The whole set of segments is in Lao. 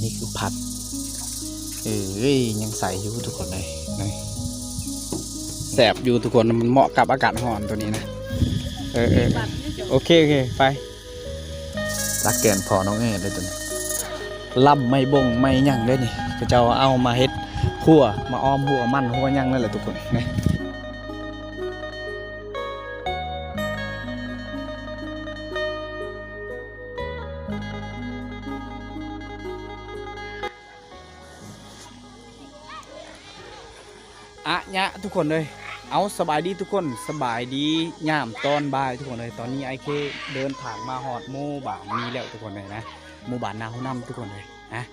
ນີ້ຄືຜັດ ເອີຍ ຍັງໃສຢູ່ທຸກຄົນເອີຍ ນີ້ ແຊບຢູ່ທຸກຄົນ ມັນເໝາະກັບອາກາດຮ້ອນໂຕນີ້ນະ ເອີໆ ໂອເຄ ໂອເຄ ໄປ ຫຼັກແກນພໍ່ນ້ອງເອເດ້ໂຕນີ້ ລຳໄມ້ບົງໄມ້ຫຍັງເດ້ນີ້ ເຂົາເຈົ້າເອົາມາເຮັດຫົວ ມາອ້ອມຫົວມັນຫົວຫຍັງນັ້ນແຫຼະທຸກຄົນ ນີ້. ອະຍະທຸກຄົນເອີຍ ເອົາ ສະບາຍດີທຸກຄົນ ສະບາຍດີຍາມຕອນບ່າຍທຸກຄົນເອີຍ ຕອນນີ້ອ້າຍເຄເດີນທາງມາຮອດໝູ່ບ້ານນີ້ແລ້ວທຸກຄົນເອີຍນະ ໝູ່ບ້ານນາໂຮນຳທຸກຄົນເອີຍນະ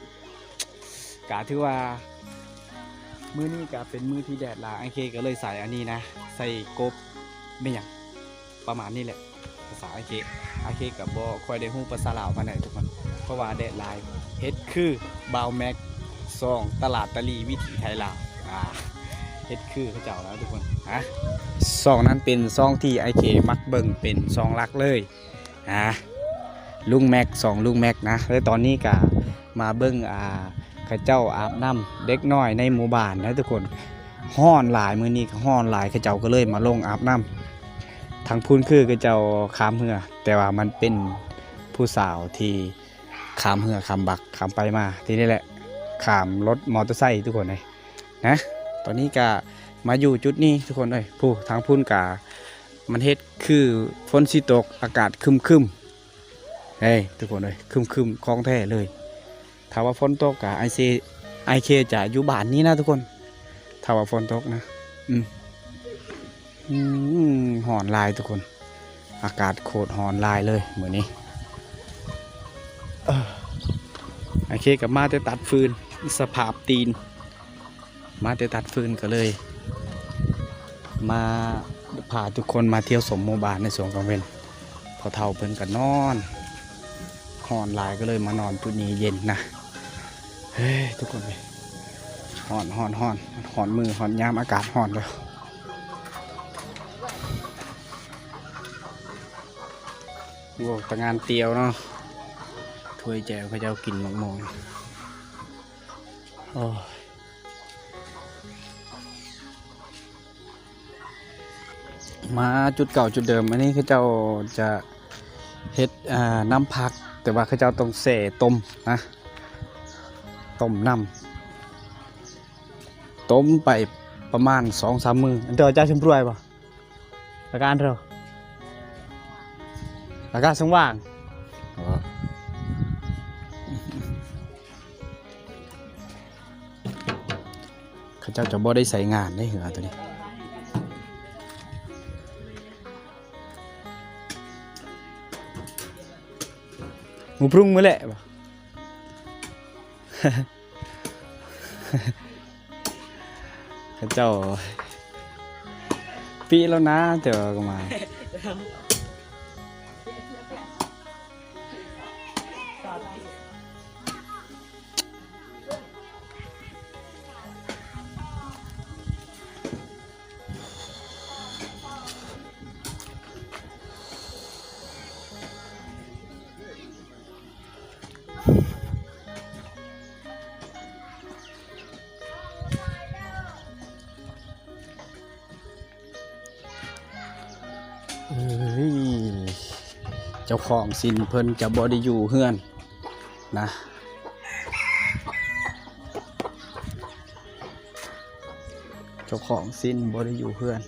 ກະຖືວ່າມື້ນີ້ກະເປັນມື້ທີ່ແດດຫຼາຍ ອ້າຍເຄກະເລີຍໃສ່ອັນນີ້ນະ ໃສ່ກົບ ແມ່ນຫຍັງ ປະມານນີ້ແຫຼະ ພາສາອ້າຍເຄ ອ້າຍເຄກະບໍ່ຄ່ອຍໄດ້ຮູ້ພາສາລາວປານໃດທຸກຄົນ ເພາະວ່າແດດຫຼາຍ ເຮັດຄືບ່າວແມັກ ຊ່ອງຕະຫຼາດຕະຫຼີ ວິຖີໄທລາວ ອາ ເຮັດຄືເຂົາເຈົ້ານະທຸກຄົນ ຮະ ຊ່ອງນັ້ນເປັນຊ່ອງທີ່ອ້າຍເຄມັກເບິ່ງເປັນຊ່ອງຫຼັກເລີຍ ອາ ລຸງແມັກ ຊ່ອງລຸງແມັກນະ ແລະຕອນນີ້ກະມາເບິ່ງ ອາ ເຂົາເຈົ້າອາບນ້ຳເດັກນ້ອຍໃນໝູ່ບ້ານນະທຸກຄົນ ຮ້ອນຫຼາຍ ມື້ນີ້ກະຮ້ອນຫຼາຍ ເຂົາເຈົ້າກະເລີຍມາລົງອາບນ້ຳ ທາງພຸ້ນຄືເຂົາເຈົ້າຂ້າມເຮືອ ແຕ່ວ່າມັນເປັນຜູ້ສາວທີ່ຂ້າມເຮືອຂ້າມບັກ ຂ້າມໄປມາ ທີ່ນີ້ແຫຼະ ຂ້າມລົດມໍເຕີໄຊທຸກຄົນເອີຍ ນະ ຕອນນີ້ກະມາຢູ່ຈຸດນີ້ທຸກຄົນເອີຍ ຜູ້ທາງພຸ້ນກະ ມັນເຮັດຄືຝົນຊິຕົກ ອາກາດຄຶມໆ ເອີຍ ທຸກຄົນເອີຍ ຄຶມໆ ຂອງແທ້ເລີຍ ຖ້າວ່າຝົນຕົກກະອ້າຍເຄ ອ້າຍເຄຈະຢູ່ບ້ານນີ້ນະທຸກຄົນ ຖ້າວ່າຝົນຕົກນະ ອືມ ອືມ ຮ້ອນຫຼາຍທຸກຄົນ ອາກາດໂຄດຮ້ອນຫຼາຍເລີຍມື້ນີ້ ເອີ ອ້າຍເຄກະມາແຕ່ຕັດຟືນ ສະພາບຕີນ ມາແຕ່ຕັດຟືນກະເລີຍ ມາພາທຸກຄົນມາທ່ຽວຊົມໝູ່ບ້ານໃນຊ່ວງກາງເວັນ ພໍ່ເຖົ້າເພິ່ນກະນອນ ຮ້ອນຫຼາຍກະເລີຍມານອນຈຸດນີ້ເຢັນນະ ເຮີ້ຍ ທຸກຄົນເອີຍ ຮ້ອນ ຮ້ອນ ຮ້ອນ ຮ້ອນມື້ຮ້ອນຍາມ ອາກາດຮ້ອນແລ້ວ ໂອ້ ຕາງານຕຽວເນາະ ຖ້ວຍແຈ່ວເຂົາເຈົ້າກິນໝາກມ່ວງ ໂອ້ຍ ມາຈຸດເກົ່າຈຸດເດີມ ອັນນີ້ເຂົາເຈົ້າຈະເຮັດ ອ່າ ນ້ຳຜັກ ແຕ່ວ່າເຂົາເຈົ້າຕ້ອງແຊ່ຕົ້ມນະ ຕົ້ມນ້ຳ ຕົ້ມໄປປະມານສອງສາມມື້ ອັນເຈົ້າຈະຊຶມປວຍບໍ່? ອາການເທົ່າ ອາການສວ່າງ ເຂົາເຈົ້າຈະບໍ່ໄດ້ໃຊ້ງານໃນເຮືອໂຕນີ້ ໝູ່ປຸງມື້ແຫຼະບໍ່? ເຂົາເຈົ້າປິແລ້ວນະ ແຕ່ວ່າກະມາ. ເອີຍ ເຈົ້າຂອງສິນເພິ່ນຈະບໍ່ໄດ້ຢູ່ເຮືອນນະ ເຈົ້າຂອງສິນບໍ່ໄດ້ຢູ່ເຮືອນ.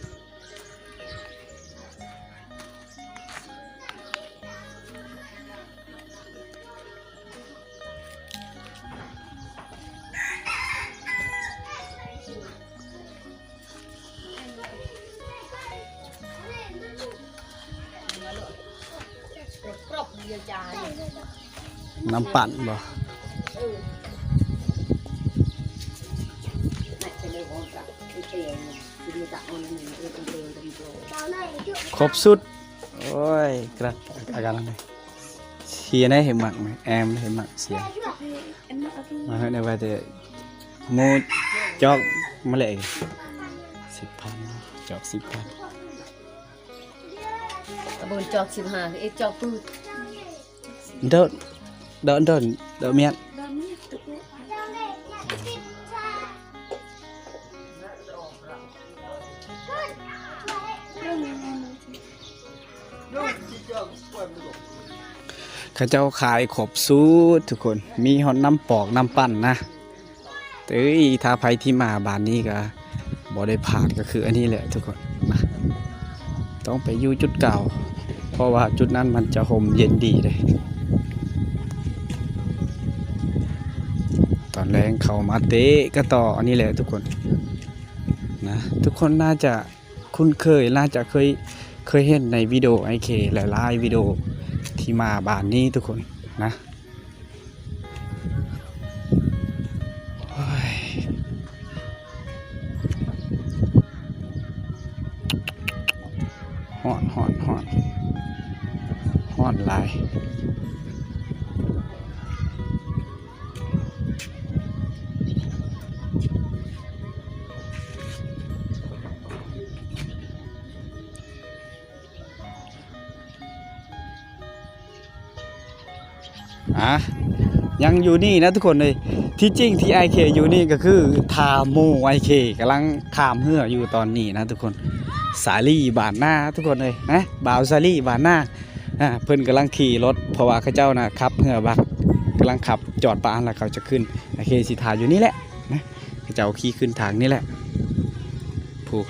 ນ້ຳປັ່ນບໍ່? ຄົບຊຸດ. ໂອ້ຍ ກະ ອາການນັ້ນເດ ເສຍໄດ໋ ເຫັນມັກ ແອມເຫັນມັກເສຍ ມາເຮັດໄດ້ວ່າແຕ່ໝູຈອກມາແລະ ສິບພັນ ຈອກສິບພັນ ກະບໍ່ແມ່ນຈອກສິບຫ້າ ເອະ ຈອກປືດ ເດີ ເດີ ເດີ ເດີມຽນ ເດີມຽນ ເຂົາເຈົ້າຂາຍຄົບສູດທຸກຄົນ ມີຮອດນ້ຳປອກນ້ຳປັ່ນນະ. ເອີຍ ຖ້າໃຜທີ່ມາບ້ານນີ້ກໍບໍ່ໄດ້ພາດ ກໍຄືອັນນີ້ແຫຼະທຸກຄົນນະ ຕ້ອງໄປຢູ່ຈຸດເກົ່າ ເພາະວ່າຈຸດນັ້ນມັນຈະຮົ່ມເຢັນດີເດ້. ຕອນແລງເຂົ້າມາເຕະກະຕໍ້ອັນນີ້ແຫຼະທຸກຄົນນະ. ທຸກຄົນໜ້າຈະຄຸ້ນເຄີຍ ໜ້າຈະເຄີຍ ເຄີຍເຫັນໃນວິດີໂອອ້າຍເຄຫຼາຍໆວິດີໂອທີ່ມາບ້ານນີ້ທຸກຄົນນະ. ໂອ້ຍ ຮ້ອນ ຮ້ອນ ຮ້ອນ ຮ້ອນຫຼາຍ. ອ່າ ຍັງຢູ່ນີ້ນະທຸກຄົນເອີຍ. ທີ່ຈິງທີ່ອ້າຍເຄຢູ່ນີ້ກໍຄືຖ້າໝູ່ອ້າຍເຄກຳລັງຂ້າມເຮືອຢູ່ຕອນນີ້ນະທຸກຄົນ. ສາລີບ້ານນາທຸກຄົນເອີຍນະ ບ່າວສາລີບ້ານນາ. ອ່າ ເພິ່ນກຳລັງຂີ່ລົດ ເພາະວ່າເຂົາເຈົ້ານະຂັບເຮືອບັກ ກຳລັງຂັບຈອດປານ ແລ້ວເຂົາຈະຂຶ້ນ. ອ້າຍເຄຊິຖ້າຢູ່ນີ້ແຫຼະນະ ເຂົາເຈົ້າຂີ່ຂຶ້ນທາງນີ້ແຫຼະ. ຜູ້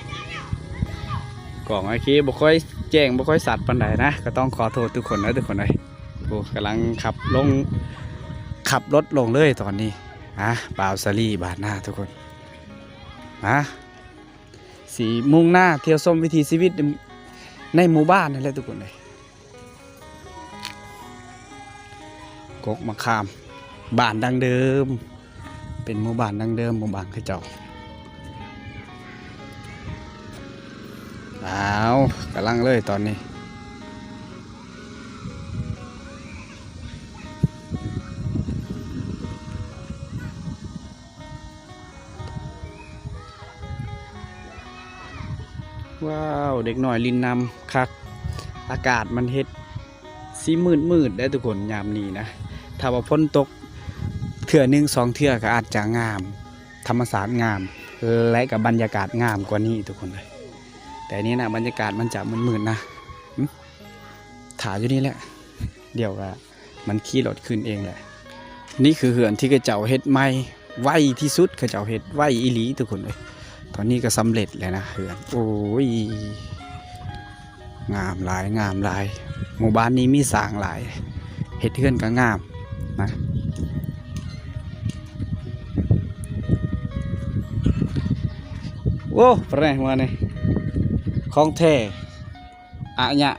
ກ້ອງອ້າຍເຄບໍ່ຄ່ອຍແຈ້ງ ບໍ່ຄ່ອຍຊັດປານໃດນະ ກໍຕ້ອງຂໍໂທດທຸກຄົນເດີທຸກຄົນເອີຍ. ໂອ້ ກຳລັງຂັບລົງ ຂັບລົດລົງເລີຍຕອນນີ້. ອ່າ ບ່າວສາລີບ້ານນາທຸກຄົນ ອ່າ ຊິມຸ່ງໜ້າທ່ຽວຊົມວິຖີຊີວິດໃນໝູ່ບ້ານນັ້ນແຫຼະທຸກຄົນເອີຍ. ກົກມະຂາມ ບ້ານດັ້ງເດີມ ເປັນໝູ່ບ້ານດັ້ງເດີມ ໝູ່ບ້ານເຂົາເຈົ້າ. ອ້າວ ກຳລັງເລີຍຕອນນີ້. ວ້າວ ເດັກນ້ອຍຫຼິ້ນນ້ຳຄັກ. ອາກາດມັນເຮັດຊິມືດໆເດ້ທຸກຄົນ ຍາມນີ້ນະ. ຖ້າວ່າຝົນຕົກເທື່ອໜຶ່ງສອງເທື່ອກໍອາດຈະງາມ ທຳມະຊາດງາມ ແລະກໍບັນຍາກາດງາມກວ່ານີ້ທຸກຄົນເອີຍ. ແຕ່ນີ້ນະ ບັນຍາກາດມັນຈະມືດໆນະ. ຫຶ ຖ້າຢູ່ນີ້ແຫຼະ ດຽວກໍ ມັນຂີ່ລົດຂຶ້ນເອງແຫຼະ. ນີ້ຄືເຮືອນທີ່ເຂົາເຈົ້າເຮັດໃໝ່ໄວທີ່ສຸດ ເຂົາເຈົ້າເຮັດໄວອີ່ຫຼີທຸກຄົນເອີຍ. ຕອນນີ້ກໍສຳເລັດແລ້ວນະເຮືອນ. ໂອ້ຍ ງາມຫຼາຍ ງາມຫຼາຍ. ໝູ່ບ້ານນີ້ມີຊ້າງຫຼາຍ ເຮັດເຮືອນກໍງາມນະ. ໂອ້ ປະແນມານີ້ ຂອງແທ້ ອະຍະ.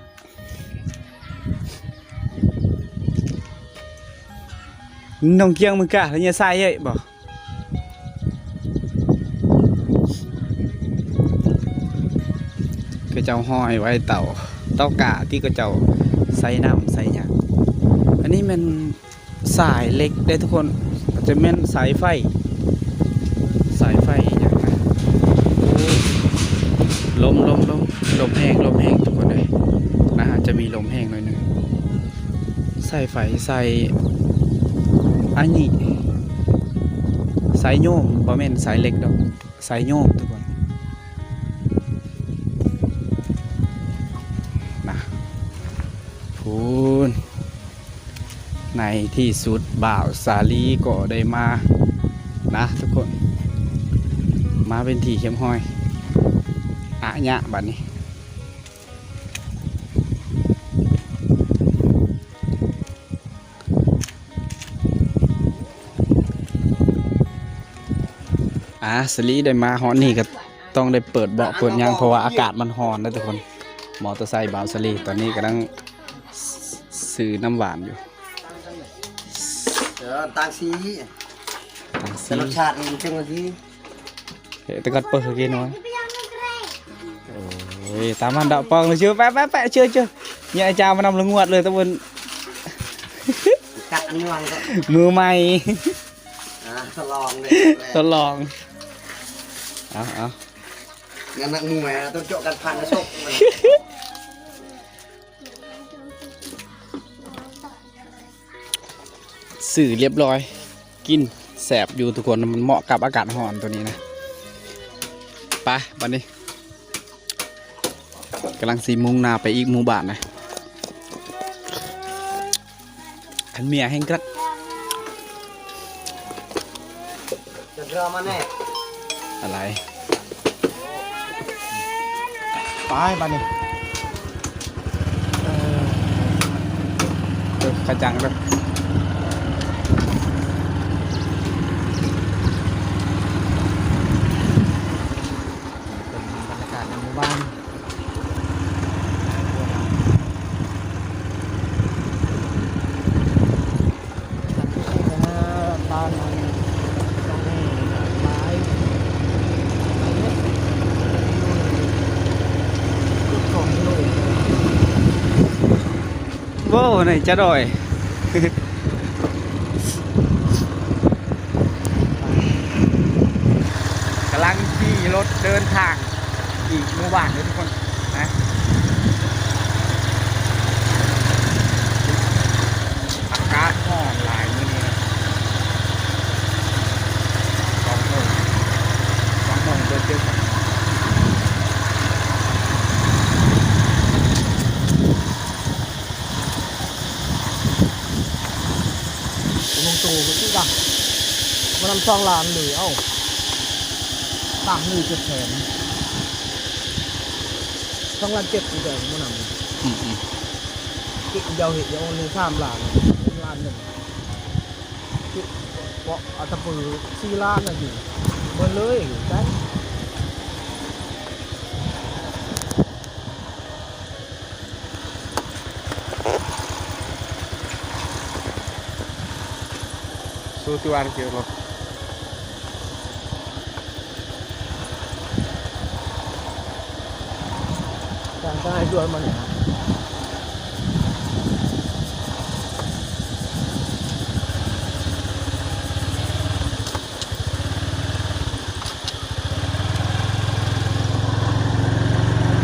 ນ້ອງກຽງມືກາ ລະຍະຊາຍເອີຍບໍ່? ເຂົາເຈົ້າຫ້ອຍໄວ້ເຕົາ ເຕົາກາທີ່ເຂົາເຈົ້າໃສ່ນ້ຳໃສ່ຫຍັງ. ອັນນີ້ແມ່ນ ສາຍເຫຼັກເດ້ທຸກຄົນ ອາດຈະແມ່ນສາຍໄຟ ສາຍໄຟອີ່ຫຍັງນະ. ໂອ້ ລົມ ລົມ ລົມ ລົມແຮງ ລົມແຮງທຸກຄົນເອີຍນະ ອາດຈະມີລົມແຮງໜ້ອຍໜຶ່ງ. ສາຍໄຟ ສາຍ ອັນນີ້ ສາຍໂຍມ ບໍ່ແມ່ນສາຍເຫຼັກດອກ. ສາຍໂຍມທຸກຄົນນະ. ພຸ້ນ ໃນທີ່ສຸດບ່າວສາລີກໍໄດ້ມານະທຸກຄົນ ມາເປັນທີ່ຮຽບຮ້ອຍ. ອະຍະ ບາດນີ້. ອ່າ ສາລີໄດ້ມາຮອດນີ້ກໍຕ້ອງໄດ້ເປີດເບາະເປີດຫຍັງ ເພາະວ່າອາກາດມັນຮ້ອນເດ້ທຸກຄົນ. ມໍເຕີໄຊບ່າວສາລີຕອນນີ້ກຳລັງຊື້ນ້ຳຫວານຢູ່. ເອີ ຕ່າງສີ ຕ່າງສີ ແຕ່ລົດຊາດມັນຈັ່ງວ່າຊິ ເຮັດແຕ່ກັດເປີດກິນວ່າ. ໂອ້ຍ ຕາມມັນດອກປອງເຊື່ອ ໄປ ໄປ ໄປ ເຊື່ອ ເຊື່ອ. ເຍອາຈານມານຳລະງວດເລີຍຕະເວີນ ກັດອັນຍອງ ມືໃໝ່. ອ່າ ທດລອງເດ້ ທດລອງ. ເອົາ ເອົາ ງານນັກມວຍ ຕ້ອງເຈາະກັນຜ່ານກະສົກ. ຊື້ຮຽບຮ້ອຍ ກິນແຊບຢູ່ທຸກຄົນ ມັນເໝາະກັບອາກາດຮ້ອນໂຕນີ້ນະ. ໄປ ບາດນີ້ ກຳລັງຊິມຸ່ງໜ້າໄປອີກໝູ່ບ້ານນະ. ເມຍແຮງກະລັກ ຈະເດີມາແນ່ ອະໄລ ໄປບາດນີ້ ເອີ ເອີ ຂະຈັງເດີ ເປັນບັນຍາກາດໃນໝູ່ບ້ານ. ໂອ້ ໃນຈະດອຍ ກຳລັງຂີ່ລົດເດີນທາງອີກໝູ່ບ້ານເດີທຸກຄົນນະ. ອາກາດຮ້ອນຫຼາຍມື້ນີ້ນະ ສອງໂມງ ສອງໂມງເດີນເດີນທາງ. ຂອງໂຕຄືກັນ ມານຳສອງລ້ານເລີຍ ເອົ້າ ສາມມື້ເຈັດແສນ ສອງລ້ານເຈັດ ຄືກັນ ມານຳ ອືມໆ ເຮັດຢາວເຮັດຢາວນີ້ສາມລ້ານ ລ້ານໜຶ່ງ ເກາະອັດຕະປືສີ່ລ້ານນະ ເບິດເລີຍ ໄດ້.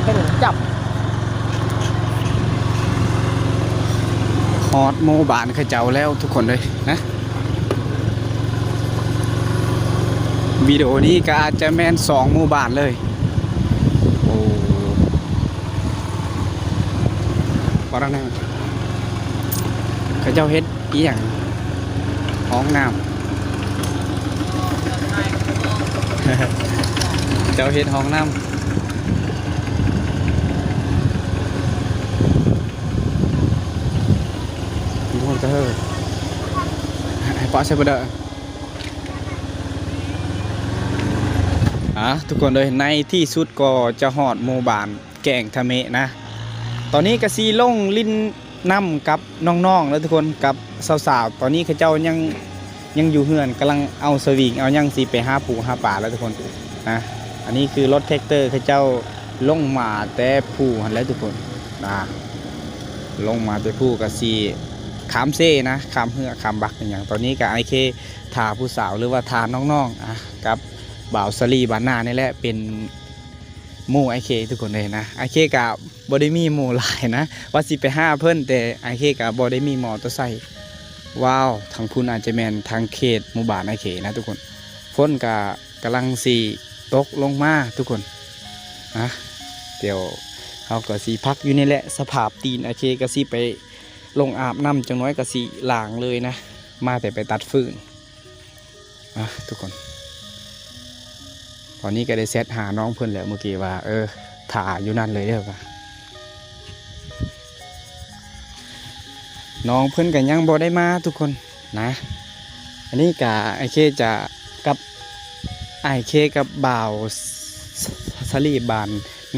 ເປັນຈັບ ຮອດໝູ່ບ້ານເຂົາເຈົ້າແລ້ວທຸກຄົນເອີຍນະ. ວິດີໂອນີ້ກໍອາດຈະແມ່ນສອງໝູ່ບ້ານເລີຍ. ໂອ້ ບໍ່ໄດ້ນະ ເຂົາເຈົ້າເຮັດ ອີ່ຫຍັງ ຫ້ອງນ້ຳ ເຈົ້າເຮັດຫ້ອງນ້ຳ ທຸກຄົນກະເຮີ ໃຫ້ປະໃສ່ບໍ່ໄດ້. ອາ ທຸກຄົນເອີຍ ໃນທີ່ສຸດກໍຈະຮອດໝູ່ບ້ານ ແກ້ງທະເມະນະ. ຕອນນີ້ກະຊິລົງຫຼິ້ນນ້ຳກັບນ້ອງໆເດີທຸກຄົນ ກັບສາວໆ. ຕອນນີ້ເຂົາເຈົ້າຍັງ ຍັງຢູ່ເຮືອນ ກຳລັງເອົາສະວິງເອົາຫຍັງ ຊິໄປຫາປູຫາປາແລ້ວທຸກຄົນນະ. ອັນນີ້ຄືລົດແທກເຕີເຂົາເຈົ້າລົງມາແຕ່ພູຫັ້ນແຫຼະທຸກຄົນນະ ລົງມາແຕ່ພູ ກະຊິຂ້າມເຊນະ ຂ້າມເຮືອ ຂ້າມບັກອີ່ຫຍັງ. ຕອນນີ້ກະອ້າຍເຄຖ້າຜູ້ສາວ ຫຼືວ່າຖ້ານ້ອງໆ ອາ ກັບບ່າວສາລີບ້ານນານີ້ແຫຼະ ເປັນ ໝູ່ອ້າຍເຄທຸກຄົນເອີຍນະ. ອ້າຍເຄກະບໍ່ໄດ້ມີໝູ່ຫຼາຍນະ ວ່າຊິໄປຫາເພິ່ນ ແຕ່ອ້າຍເຄກະບໍ່ໄດ້ມີມໍເຕີໄຊ. ວ້າວ ທາງພຸ້ນອາດຈະແມ່ນທາງເຂດໝູ່ບ້ານອ້າຍເຄນະທຸກຄົນ. ຝົນກະກຳລັງຊິຕົກລົງມາທຸກຄົນນະ. ດຽວເຮົາກະຊິພັກຢູ່ນີ້ແຫຼະ. ສະພາບຕີນອ້າຍເຄກະຊິໄປລົງອາບນ້ຳ ຈັກໜ້ອຍກະຊິລ້າງເລີຍນະ ມາແຕ່ໄປຕັດຟືນ. ອ່ະ ທຸກຄົນ ຕອນນີ້ກໍໄດ້ແຊັດຫານ້ອງເພິ່ນແລ້ວເມື່ອກີ້ວ່າ ເອີ ຖ້າຢູ່ນັ້ນເລີຍເດີວ່າ ນ້ອງເພິ່ນກໍຍັງບໍ່ໄດ້ມາທຸກຄົນນະ. ອັນນີ້ກະອ້າຍເຄຈະກັບ ອ້າຍເຄກັບບ່າວສາລີບ້ານ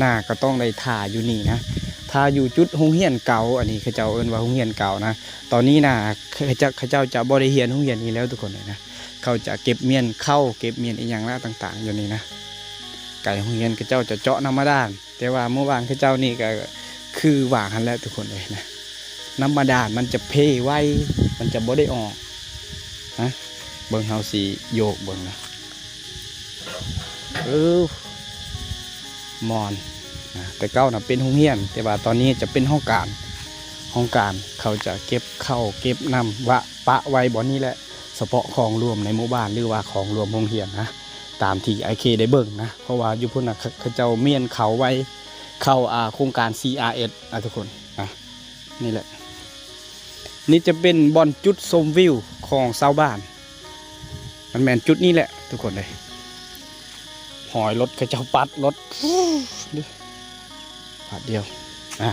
ນາກໍຕ້ອງໄດ້ຖ້າຢູ່ນີ້ນະ ຖ້າຢູ່ຈຸດໂຮງຮຽນເກົ່າ. ອັນນີ້ເຂົາເຈົ້າເອີ້ນວ່າໂຮງຮຽນເກົ່ານະ. ຕອນນີ້ນະ ເຂົາເຈົ້າ ເຂົາເຈົ້າຈະບໍ່ໄດ້ຮຽນໂຮງຮຽນນີ້ແລ້ວທຸກຄົນເອີຍນະ. ເຂົາຈະເກັບມ້ຽນເຂົ້າ ເກັບມ້ຽນອີ່ຫຍັງລະຕ່າງໆຢູ່ນີ້ນະ. ໄກໂຮງຮຽນເຂົາເຈົ້າຈະເຈາະນ້ຳບາດານ ແຕ່ວ່າໝູ່ບ້ານເຂົາເຈົ້ານີ້ກໍຄືວ່າຫັ້ນແຫຼະທຸກຄົນເອີຍນະ. ນ້ຳບາດານມັນຈະເພໄວ ມັນຈະບໍ່ໄດ້ອອກນະ. ເບິ່ງ ເຮົາຊິໂຍກເບິ່ງນະ. ເອີ ມ່ອນນະ. ແຕ່ເກົ່ານະເປັນໂຮງຮຽນ ແຕ່ວ່າຕອນນີ້ຈະເປັນຫ້ອງການ. ຫ້ອງການເຂົາຈະເກັບເຂົ້າເກັບນ້ຳ ວະ ປະໄວ້ບ່ອນນີ້ແຫຼະ ສະເພາະຂອງລວມໃນໝູ່ບ້ານ ຫຼືວ່າຂອງລວມໂຮງຮຽນນະ ຕາມທີ່ອ້າຍເຄໄດ້ເບິ່ງນະ. ເພາະວ່າຢູ່ພຸ້ນນະ ເຂົາ ເຂົາເຈົ້າມ້ຽນເຂົ້າໄວ້ ເຂົ້າ ອ່າ ໂຄງການ ຊີອາເອັດ ນະທຸກຄົນນະ. ນີ້ແຫຼະ ນີ້ຈະເປັນບ່ອນຈຸດຊົມວິວຂອງຊາວບ້ານ. ມັນແມ່ນຈຸດນີ້ແຫຼະທຸກຄົນເອີຍ. ຮອຍລົດເຂົາເຈົ້າປັດລົດ ບາດດຽວ ອ່າ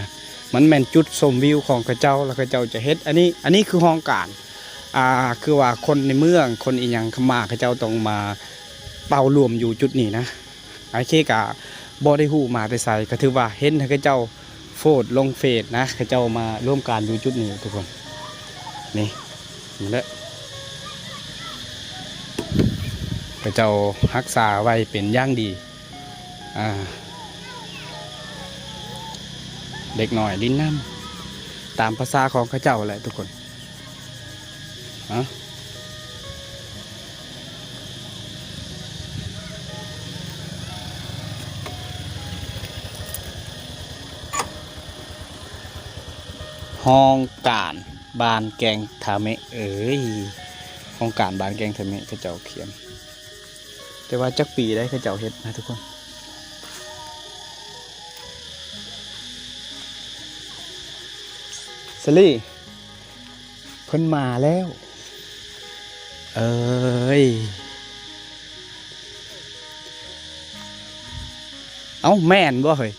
ມັນແມ່ນຈຸດຊົມວິວຂອງເຂົາເຈົ້າ ແລ້ວເຂົາເຈົ້າຈະເຮັດ ອັນນີ້ ອັນນີ້ຄືຫ້ອງການ ອ່າ ຄືວ່າຄົນໃນເມືອງ ຄົນອີ່ຫຍັງເຂົ້າມາ ເຂົາເຈົ້າຕ້ອງມາເປົ່າລວມຢູ່ຈຸດນີ້ນະ. ອ້າຍເຄກະບໍ່ໄດ້ຮູ້ມາແຕ່ໃສ ກະຖືວ່າເຫັນເຂົາເຈົ້າໂພສລົງເຟສນະ ເຂົາເຈົ້າມາລວມກັນຢູ່ຈຸດນີ້ທຸກຄົນ. ນີ້ ນີ້ແຫຼະ ເຂົາເຈົ້າຮັກສາໄວ້ເປັນຢ່າງດີ. ອ່າ ເດັກນ້ອຍຫຼິ້ນນ້ຳຕາມພາສາຂອງເຂົາເຈົ້າແຫຼະທຸກຄົນ. ຮະ ຫ້ອງການບ້ານແກ້ງທາເມະເອີຍ ຫ້ອງການບ້ານແກ້ງທາເມະ ເຂົາເຈົ້າຂຽນ. ແຕ່ວ່າຈັກປີໄດ໋ເຂົາເຈົ້າເຮັດນະທຸກຄົນ. ສາລີ ເພິ່ນມາແລ້ວ ເອີຍ. ເອົ້າ ແມ່ນບໍ່ເຮີ້ຍ?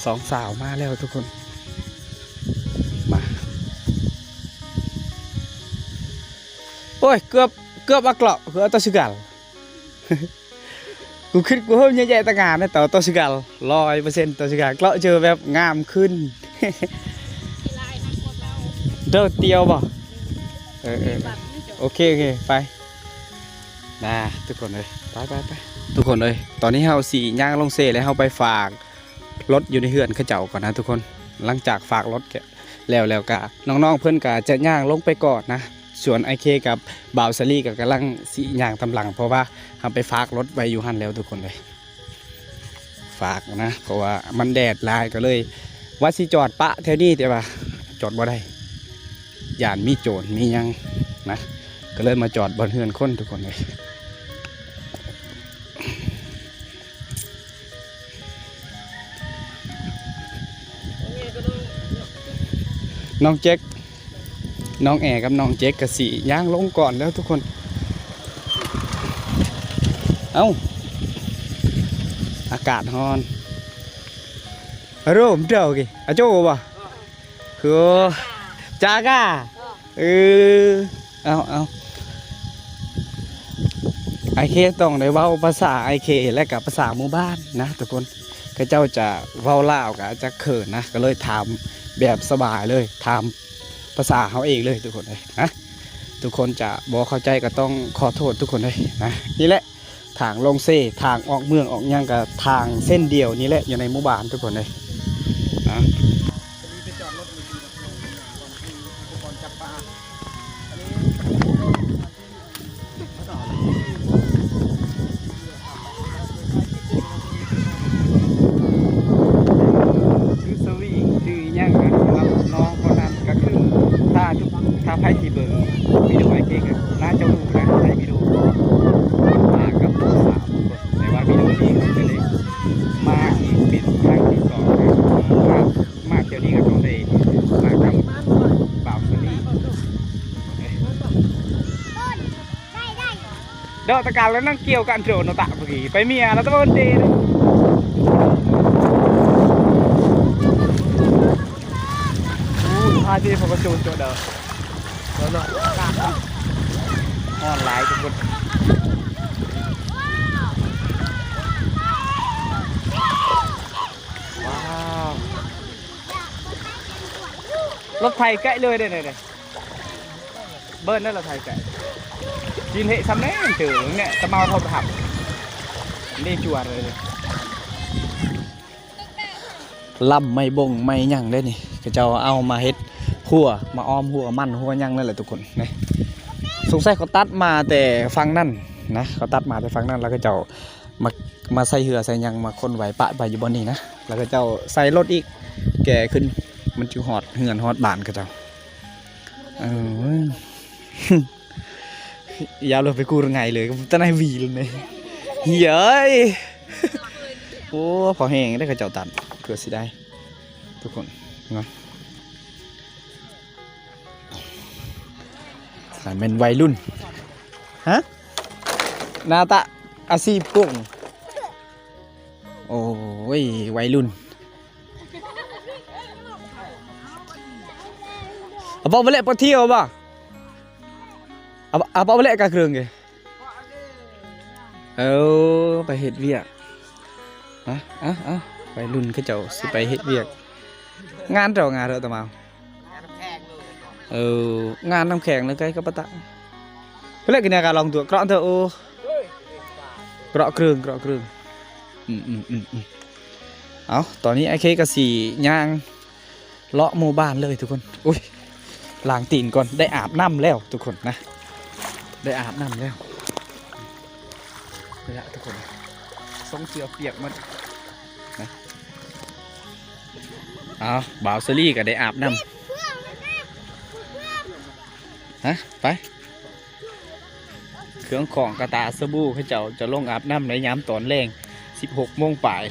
ສອງສາວມາແລ້ວທຸກຄົນ ມາ. ໂອ້ຍ ເກືອບ ເກືອບອາເກາະ ຄືເອົາຕົວສະກັນ. ກູຄິດກູເຮີ້ຍແຍ່ໆຕະງານນະ ໂຕ ໂຕຊິກາລ ຮ້ອຍເປີເຊັນ ໂຕຊິກາລ ເກາະເຈີແບບງາມຂຶ້ນ. ໂດດຕຽວບໍ່? ເອີໆ ໂອເຄ ໂອເຄ ໄປນະທຸກຄົນເອີຍ ໄປໆໆ ທຸກຄົນເອີຍ. ຕອນນີ້ເຮົາຊິຍ່າງລົງເຊ ແລ້ວເຮົາໄປຝາກລົດຢູ່ໃນເຮືອນເຂົາເຈົ້າກ່ອນນະທຸກຄົນ. ຫຼັງຈາກຝາກລົດແລ້ວ ແລ້ວກະນ້ອງໆເພິ່ນກະຈະຍ່າງລົງໄປກ່ອນນະ. ສ່ວນອ້າຍເຄກັບບ່າວສາລີກໍກຳລັງຊິຍ່າງຕາມຫຼັງ ເພາະວ່າເຮົາໄປຝາກລົດໄວ້ຢູ່ຫັ້ນແລ້ວທຸກຄົນເອີຍ. ຝາກນະ ເພາະວ່າມັນແດດຫຼາຍ ກໍເລີຍວ່າຊິຈອດປະແຖວນີ້ ແຕ່ວ່າຈອດບໍ່ໄດ້ ຢ້ານມີໂຈນມີຫຍັງນະ ກໍເລີຍມາຈອດບ່ອນເຮືອນຄົນທຸກຄົນເອີຍ. ນ້ອງເຈັກ ນ້ອງແອກັບນ້ອງເຈັກກະຊິຍ່າງລົງກ່ອນແລ້ວທຸກຄົນ. ເອົ້າ ອາກາດຮ້ອນ. ອາໂດ ມະເຈົ້າກີ້ ອາໂຈບໍ່? ຄື ຈາກາ ເອີ ເອົາ ເອົາ ອ້າຍເຄຕ້ອງໄດ້ເວົ້າພາສາອ້າຍເຄ ແລະກະພາສາໝູ່ບ້ານນະທຸກຄົນ. ເຂົາເຈົ້າຈະເວົ້າລາວກະຈະເຂີນນະ ກໍເລີຍຖາມແບບສະບາຍເລີຍ ຖາມພາສາເຮົາເອງເລີຍທຸກຄົນເອີຍນະ. ທຸກຄົນຈະບໍ່ເຂົ້າໃຈກໍຕ້ອງຂໍໂທດທຸກຄົນເອີຍນະ. ນີ້ແຫຼະ ທາງລົງເຊ ທາງອອກເມືອງອອກຫຍັງກະທາງເສັ້ນດຽວນີ້ແຫຼະ ຢູ່ໃນໝູ່ບ້ານທຸກຄົນເອີຍນະ. ຄືສະວິງ ຄືອີ່ຫຍັງນະ ສຳລັບນ້ອງຄົນນັ້ນກໍຄື ຖ້າທຸກ ຖ້າໃຜທີ່ເບິ່ງວິດີໂອອ້າຍເຄກໍໜ້າຈະຮູ້ນະ ໃນວິດີໂອມາກັບສາວຄົນ ແຕ່ວ່າວິດີໂອນີ້ກໍຄືໄດ້ມາອີກເປັນຄັ້ງທີສອງນະ ມາ ມາທ່ຽວນີ້ກໍຕ້ອງໄດ້ມາກັບບ່າວສາລີ. ເດາະຕະການແລ້ວນັ່ງກ່ຽວກັນໂດນໂນຕະເມື່ອກີ້ ໄປເມຍລະຕະເບິ່ນເດ. ໂອ້ ພາເດພະກະໂຈນໂຈເດີ ຮ້ອນຫຼາຍທຸກຄົນ. ວ້າວ ລົດໄຖໄກເລີຍເດ້ ເບິ່ງນັ້ນລະໄທໄກ ຈີນເຫະຊຳແນ່ເຈີແນ່ ຕະເມົາເທົ່າປະທັບ ເດຈວດເລີຍ ລຳໄມ້ບົງໄມ້ຫຍັງເດ້ນີ້ ເຂົາເຈົ້າເອົາມາເຮັດຮົ້ວ ມາອ້ອມຮົ້ວມັນຮົ້ວຫຍັງນັ້ນແຫຼະທຸກຄົນ. ນີ້ ສົງໄສເຂົາຕັດມາແຕ່ຝັ່ງນັ້ນນະ ເຂົາຕັດມາແຕ່ຝັ່ງນັ້ນ ແລ້ວເຂົາເຈົ້າມາ ມາໃສ່ເຮືອໃສ່ຫຍັງ ມາຂົນໄວ້ປະໄວ້ຢູ່ບ່ອນນີ້ນະ ແລ້ວເຂົາເຈົ້າໃສ່ລົດອີກ ແກ່ຂຶ້ນ ມັນຈະຮອດເຮືອນຮອດບ້ານເຂົາເຈົ້າ. ເອີ ໂອ້ຍ ຍາວເລີຍໄປກູດງ່າຍເລີຍ ຕານາຍວີເລີຍນີ້ ເຮີ້ຍ ໂອ້ ພໍແຮງເດ້ ເຂົາເຈົ້າຕັດ ເພື່ອຊິໄດ້ ທຸກຄົນເນາະ. ຂະໜາດແມ່ນໄວລຸ້ນ ຮະ ນາຕະ ອາຊີບກຸ້ງ ໂອ້ຍ ໄວລຸ້ນ ອາປາວໄປແລະ ໄປທ່ຽວບໍ່ ອາ ອາປາວໄປແລະ ກາເຄື່ອງເກ ເອີ ໄປເຮັດວຽກ ອະ ອະ ອະ ໄວລຸ້ນເຂົາເຈົ້າຊິໄປເຮັດວຽກ ງານເຈົ້າ ງານເຈົ້າຕະມາວ ເອີ ງານນ້ຳແຂງເລີຍ ໄກກັບປະຕະ ເພິ່ນເລີຍກິນຍາກາລອງຕົວ ເກາະເທີ ໂອ້ ເກາະເຄື່ອງ ເກາະເຄື່ອງ ອືມ ອືມ ອືມ ອືມ ເອົາ ຕອນນີ້ອ້າຍເຄກໍຊິຍ່າງ ເລາະໝູ່ບ້ານເລີຍທຸກຄົນ ອຸ້ຍ ລ້າງຕີນກ່ອນ ໄດ້ອາບນ້ຳແລ້ວທຸກຄົນນະ ໄດ້ອາບນ້ຳແລ້ວ ນີ້ລະທຸກຄົນ ຊົງເສື້ອປຽກໝົດນະ ເອົາ ບ່າວສາລີກໍໄດ້ອາບນ້ຳ ຮະ ໄປ ເຄື່ອງຂອງກະຕາສະບູ ເຂົາເຈົ້າຈະລົງອາບນ້ຳໃນຍາມຕອນແລງ ສິບຫົກໂມງປາຍ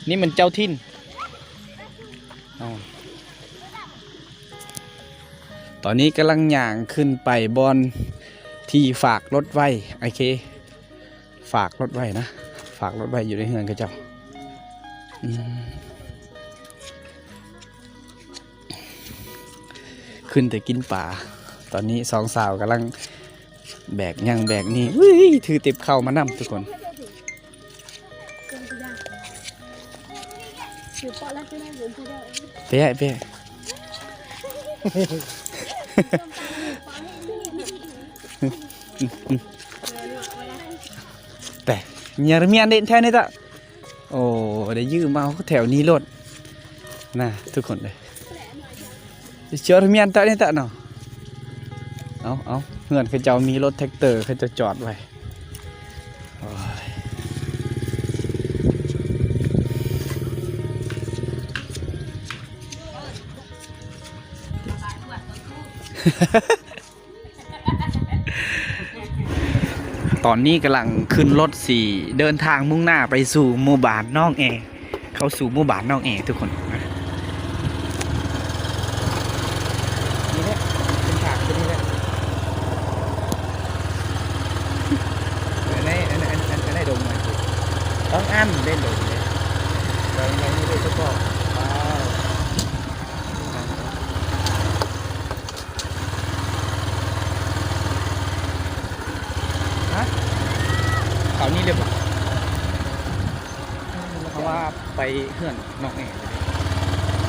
ນີ້ມັນເຈົ້າຖິ່ນ ເອົາ ຕອນນີ້ກຳລັງຍ່າງຂຶ້ນໄປບ່ອນທີ່ຝາກລົດໄວ້ ໂອເຄ ຝາກລົດໄວ້ນະ ຝາກລົດໄວ້ຢູ່ໃນເຮືອນເຂົາເຈົ້າ ອືມ ຂຶ້ນແຕ່ກິນປາ ຕອນນີ້ສອງສາວກຳລັງແບກຫຍັງແບກນີ້ ອຸ້ຍ ຖືຕິບເຂົ້າມານຳທຸກຄົນ ເປະ ເປະ ແປະ ຍາລະມຽນເດນແທນນີ້ຕະ ໂອ້ ໄດ້ຢືມເອົາແຖວນີ້ໂລດນະ ທຸກຄົນເອີຍ ເຊີຍວທະມຽນຕະນີ້ຕະເນາະ ເອົາ ເອົາ ເຮືອນເຂົາເຈົ້າມີລົດແທັກເຕີ ເຂົາເຈົ້າຈອດໄວ້ ໂອ້ຍ ຕອນນີ້ກຳລັງຂຶ້ນລົດ ຊິເດີນທາງມຸ່ງໜ້າໄປສູ່ໝູ່ບ້ານໜອງແອ ເຂົ້າສູ່ໝູ່ບ້ານໜອງແອທຸກຄົນ ນີ້ແຫຼະ ເສັ້ນທາງຕົວນີ້ແຫຼະ ອັນໃນ ອັນ ອັນ ອັນໃນດົງນະ ຕ້ອງອັນເດ້ ດົງເດ້ ເບິ່ງ ເບິ່ງນີ້ເດ້ ສະປອດ ວ້າວ. ຮະ ເຂົານີ້ເລີຍບໍ່? ເພາະວ່າໄປເຮືອນນ້ອງແອ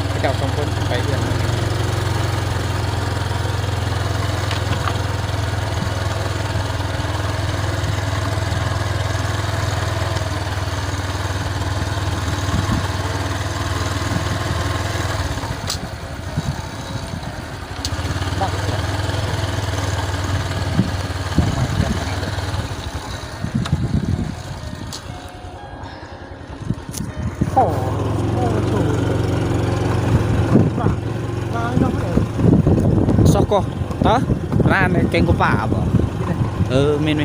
ເຂົາເຈົ້າສອງຄົນໄປເຮືອນນ້ອງແອ. ຊອກກໍ ຮະ ຮ້ານແກງກົວປ່າບໍ? ເອີ ແມ່ນ.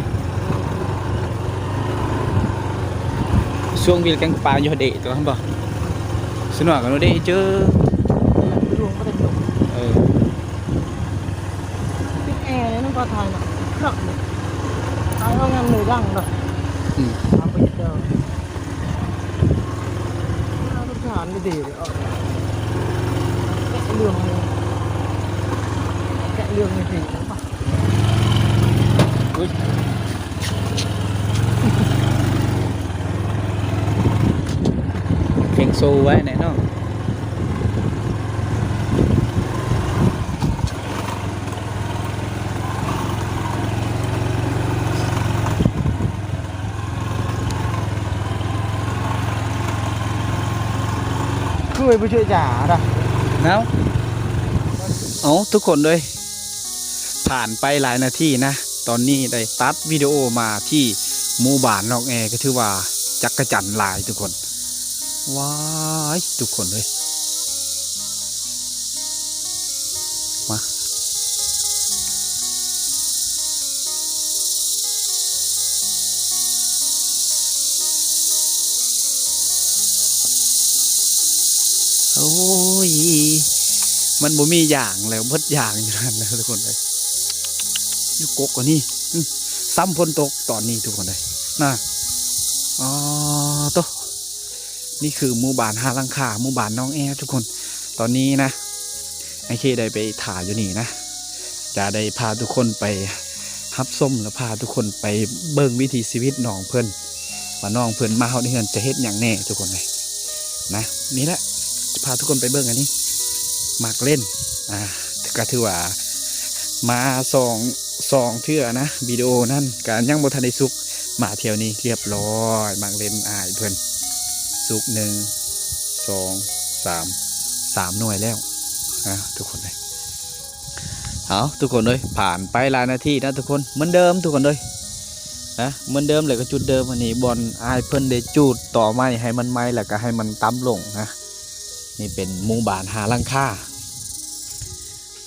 ຊ່ວງວິວແກງປ່າຢູ່ເດ ຕົວຫັ້ນບໍ່? ສະໜວກກັນເດ ເຈີ ເອີ ແອ ມັນກໍຖ່າຍນະ ຄັກເດ ຖ່າຍເອົາງາມເລີຍ ດັງເນາະ ອືມ ເອົາໄປເດີ ໜ້າສົງສານເດ ເດ ເອົາ ແກະເລື່ອງເລີຍ ແກະເລື່ອງເລີຍ ເດ. ອຸ້ຍ ເຄັ່ງໂຊໄວ້ແນ່ເນາະ ຄືໄປບໍ່ເຊື່ອຈາດະ ເນາະ ເອົາ ທຸກຄົນເອີຍ. ຜ່ານໄປຫຼາຍນາທີນະ ຕອນນີ້ໄດ້ຕັດວິດີໂອມາທີ່ໝູ່ບ້ານນ້ອງແອ ກໍຖືວ່າຈັກກະຈັນຫຼາຍທຸກຄົນ ວ້າຍ ທຸກຄົນເອີຍ ມາ ໂອ້ຍ ມັນບໍ່ມີຢາງແລ້ວ ເບິດຢາງຢູ່ນັ້ນແລ້ວທຸກຄົນເອີຍ. ຢູ່ກົກອັນນີ້ ອື ຊ້ຳຝົນຕົກຕອນນີ້ທຸກຄົນເອີຍ ນະ. ອໍ ໂຕ ນີ້ຄືໝູ່ບ້ານຫ້າຫຼັງຄາ ໝູ່ບ້ານໜອງແອທຸກຄົນ. ຕອນນີ້ນະ ອ້າຍເຄໄດ້ໄປຖ້າຢູ່ນີ້ນະ ຈະໄດ້ພາທຸກຄົນໄປຮັບຊົມ ແລະ ພາທຸກຄົນໄປເບິ່ງວິຖີຊີວິດນ້ອງເພິ່ນ ວ່ານ້ອງເພິ່ນມາຮອດເຮືອນຈະເຮັດຫຍັງແດ່ທຸກຄົນເອີຍ ນະ. ນີ້ແຫຼະ ຈະພາທຸກຄົນໄປເບິ່ງອັນນີ້ ໝາກເລັ່ນ ອ່າ ກໍຖືວ່າມາສອງ ສອງເທື່ອນະ ວິດີໂອນັ້ນກໍຍັງບໍ່ທັນໄດ້ສຸກ ມາທ່ຽວນີ້ຮຽບຮ້ອຍ ໝາກເລັ່ນອ້າຍເພິ່ນສຸກ ໜຶ່ງ ສອງ ສາມ ສາມໜ່ວຍແລ້ວ ອ່າ ທຸກຄົນເອີຍ. ເອົາ ທຸກຄົນເອີຍ ຜ່ານໄປຫຼາຍນາທີນະທຸກຄົນ ເໝືອນເດີມທຸກຄົນເອີຍ ນະ ເໝືອນເດີມ ແລ້ວກໍຈຸດເດີມ. ອັນນີ້ບ່ອນອ້າຍເພິ່ນໄດ້ຈູດຕໍໄມ້ໃຫ້ມັນໄໝ້ ແລ້ວກໍໃຫ້ມັນຕ່ຳລົງນະ. ນີ້ເປັນໝູ່ບ້ານຫ້າຫຼັງຄາ.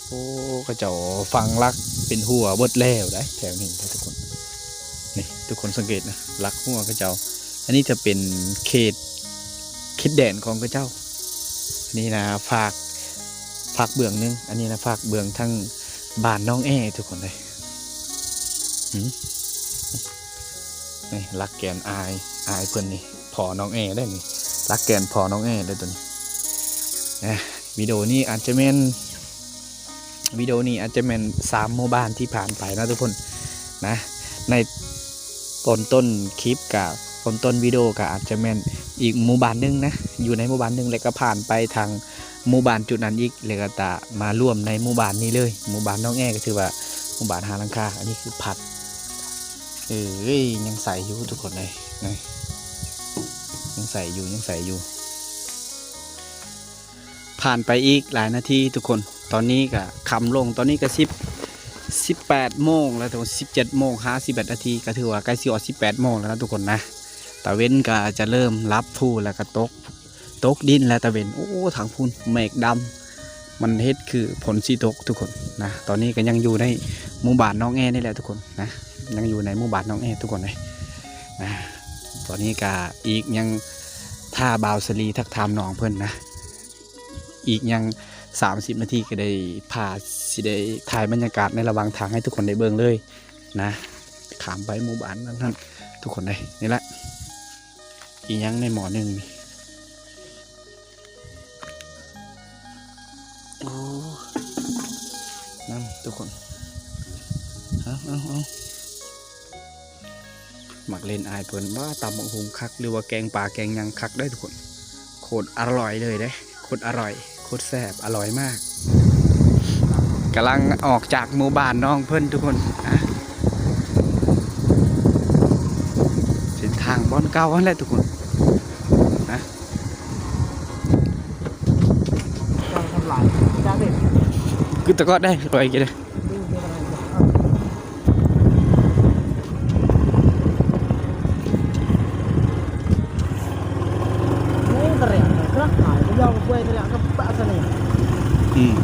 ໂອ້ ເຂົາເຈົ້າຝັງຫຼັກເປັນຮົ້ວເບິດແລ້ວໄດ໋ ແຖວນີ້ນະທຸກຄົນ. ນີ້ ທຸກຄົນສັງເກດນະ ຫຼັກຮົ້ວເຂົາເຈົ້າ. ອັນນີ້ຈະເປັນເຂດ ເຂດແດນຂອງເຂົາເຈົ້າ. ອັນນີ້ນະຟາກ ຟາກເບື້ອງໜຶ່ງ ອັນນີ້ນະຟາກເບື້ອງທາງບ້ານໜອງແອທຸກຄົນເອີຍ. ຫື ນີ້ຫຼັກແກນອ້າຍ ອ້າຍເພິ່ນນີ້ ພໍ່ນ້ອງແອເດ້ນີ້ ຫຼັກແກນພໍ່ນ້ອງແອເດ້ຕົວນີ້ນະ. ວິດີໂອນີ້ອາດຈະແມ່ນ ວິດີໂອນີ້ອາດຈະແມ່ນສາມໝູ່ບ້ານທີ່ຜ່ານໄປນະທຸກຄົນນະ. ໃນຕອນຕົ້ນຄລິບກະ ຕອນຕົ້ນວິດີໂອກະອາດຈະແມ່ນອີກໝູ່ບ້ານໜຶ່ງນະ ຢູ່ໃນໝູ່ບ້ານໜຶ່ງ ແລ້ວກະຜ່ານໄປທາງໝູ່ບ້ານຈຸດນັ້ນອີກ ແລ້ວກະຕາມາລວມໃນໝູ່ບ້ານນີ້ເລີຍ. ໝູ່ບ້ານໜອງແອກໍຖືວ່າໝູ່ບ້ານຫ້າຫຼັງຄາ. ອັນນີ້ຄືພັດ ເອີຍ ຍັງໃສຢູ່ທຸກຄົນເອີຍ ຍັງໃສຢູ່ ຍັງໃສຢູ່. ຜ່ານໄປອີກຫຼາຍນາທີທຸກຄົນ ຕອນນີ້ກະຄ່ຳລົງ ຕອນນີ້ກະສິບ ສິບແປດໂມງແລ້ວທຸກຄົນ ສິບເຈັດໂມງຫ້າສິບເອັດນາທີ ກະຖືວ່າໃກ້ຊິຮອດສິບແປດໂມງແລ້ວນະທຸກຄົນນະ. ຕາເວັນກະຈະເລີ່ມລັບພູແລ້ວກະຕົກ ຕົກດິນແລ້ວຕາເວັນ. ໂອ້ ທາງພຸ້ນເມກດຳ ມັນເຮັດຄືຝົນຊິຕົກທຸກຄົນນະ. ຕອນນີ້ກະຍັງຢູ່ໃນໝູ່ບ້ານໜອງແອນີ້ແຫຼະທຸກຄົນນະ ຍັງຢູ່ໃນໝູ່ບ້ານໜອງແອທຸກຄົນເອີຍນະ. ຕອນນີ້ກະອີກຍັງຖ້າບ່າວສາລີທັກຖາມນ້ອງເພິ່ນນະ ອີກຍັງສາມສິບນາທີກໍໄດ້ພາ ຊິໄດ້ຖ່າຍບັນຍາກາດໃນລະຫວ່າງທາງໃຫ້ທຸກຄົນໄດ້ເບິ່ງເລີຍນະ. ຂ້າມໄປໝູ່ບ້ານນັ້ນ ທຸກຄົນເອີຍ ນີ້ແຫຼະ ອີຫຍັງໃນໝໍ້ໜຶ່ງນີ້ ໂອ້ ນັ້ນທຸກຄົນ ເອົາ ເອົາ ເອົາ. ໝາກເລັ່ນອ້າຍເພິ່ນ ວ້າ ຕຳບັກຫຸ່ງຄັກ ຫຼືວ່າແກງປາແກງຫຍັງຄັກເດ້ທຸກຄົນ ໂຄດອະລ່ອຍເລີຍເດ້ ໂຄດອະລ່ອຍ ໂຄດແຊບ ອະລ່ອຍມາກ. ກຳລັງອອກຈາກໝູ່ບ້ານນ້ອງເພິ່ນທຸກຄົນນະ ເສັ້ນທາງບ່ອນເກົ່າຫັ້ນແຫຼະທຸກຄົນນະ. ຄືແຕ່ກ່ອນໄດ້ ໄປກິນໄດ້. ອືມ.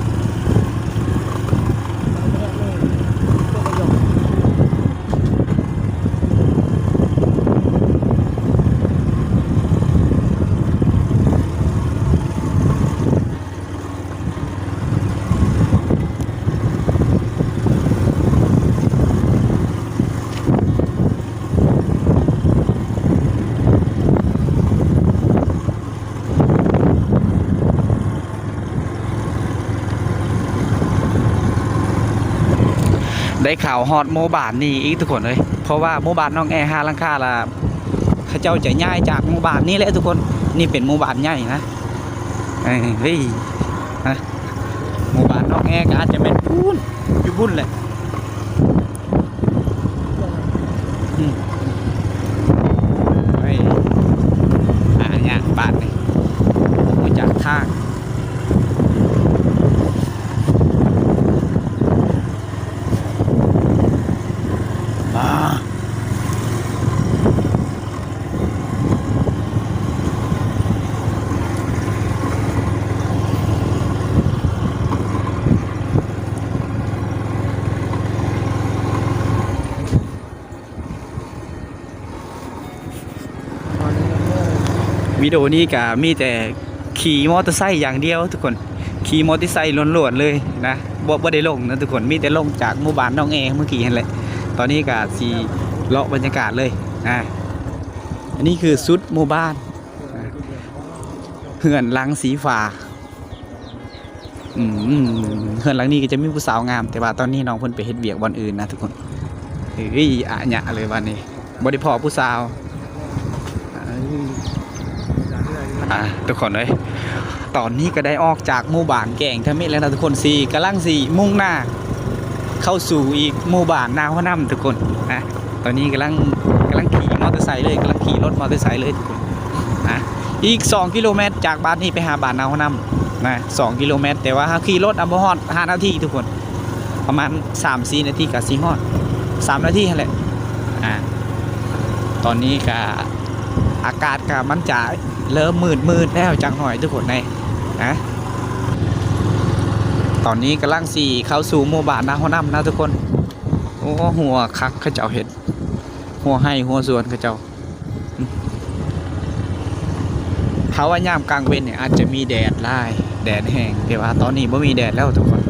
ໄດ້ຂ່າວຮອດໝູ່ບ້ານນີ້ອີກທຸກຄົນເອີຍ ເພາະວ່າໝູ່ບ້ານໜອງແອຫ້າຫຼັງຄາລະ ເຂົາເຈົ້າຈະຍ້າຍຈາກໝູ່ບ້ານນີ້ແຫຼະທຸກຄົນ. ນີ້ເປັນໝູ່ບ້ານໃຫຍ່ນະ ເອີ ເຮີ້ຍ ຮະ ໝູ່ບ້ານໜອງແອກໍອາດຈະແມ່ນພຸ້ນ ຢູ່ພຸ້ນແຫຼະ. ອືມ ໂອ້ຍ ຫາຍາກບາດນີ້ ບໍ່ຮູ້ຈັກທາງ. ວິດີໂອນີ້ກະມີແຕ່ ຂີ່ມໍເຕີໄຊຢ່າງດຽວທຸກຄົນ ຂີ່ມໍເຕີໄຊລ້ວນໆເລີຍນະ ບໍ່ ບໍ່ໄດ້ລົງນະທຸກຄົນ ມີແຕ່ລົງຈາກໝູ່ບ້ານໜອງແອເມື່ອກີ້ຫັ້ນແຫຼະ. ຕອນນີ້ກໍຊິເລາະບັນຍາກາດເລີຍນະ. ອັນນີ້ຄືສຸດໝູ່ບ້ານນະ ເຮືອນຫຼັງສີຟ້າ. ອືມ ເຮືອນຫຼັງນີ້ກໍຈະມີຜູ້ສາວງາມ ແຕ່ວ່າຕອນນີ້ນ້ອງເພິ່ນໄປເຮັດວຽກບ່ອນອື່ນນະທຸກຄົນ. ເອີຍ ອະຫຍະເລີຍບາດນີ້ ບໍ່ໄດ້ພໍ້ຜູ້ສາວ. ເອີຍ ອ່າ ທຸກຄົນເອີຍ ຕອນນີ້ກໍໄດ້ອອກຈາກໝູ່ບ້ານແກ້ງທະມິດແລ້ວນະທຸກຄົນ ຊິ ກຳລັງຊິມຸ່ງໜ້າເຂົ້າສູ່ອີກໝູ່ບ້ານນາຫົວນ້ຳທຸກຄົນນະ. ຕອນນີ້ກຳລັງ ກຳລັງຂີ່ມໍເຕີໄຊເລີຍ ກຳລັງຂີ່ລົດມໍເຕີໄຊເລີຍທຸກຄົນນະ. ອີກສອງກິໂລແມັດຈາກບ້ານນີ້ໄປຫາບ້ານນາຫົວນ້ຳນະ ສອງກິໂລແມັດ ແຕ່ວ່າເຮົາຂີ່ລົດ ອາ ບໍ່ຮອດຫ້ານາທີທຸກຄົນ ປະມານສາມສີ່ນາທີກໍຊິຮອດ ສາມນາທີຫັ້ນແຫຼະ. ອ່າ ຕອນນີ້ກະ ອາກາດກະມັນຈະເລີ່ມມືດໆແລ້ວຈັກໜ້ອຍທຸກຄົນເອີຍນະ. ຕອນນີ້ກຳລັງຊິເຂົ້າສູ່ໝູ່ບ້ານນາຫົວນ້ຳນະທຸກຄົນ. ໂອ້ ຮົ້ວຄັກ ເຂົາເຈົ້າເຮັດຮົ້ວໄຮ່ຮົ້ວສວນເຂົາເຈົ້າ. ຖ້າວ່າຍາມກາງເວັນນີ້ອາດຈະມີແດດຫຼາຍ ແດດແຮງ ແຕ່ວ່າຕອນນີ້ບໍ່ມີແດດແລ້ວທຸກຄົນ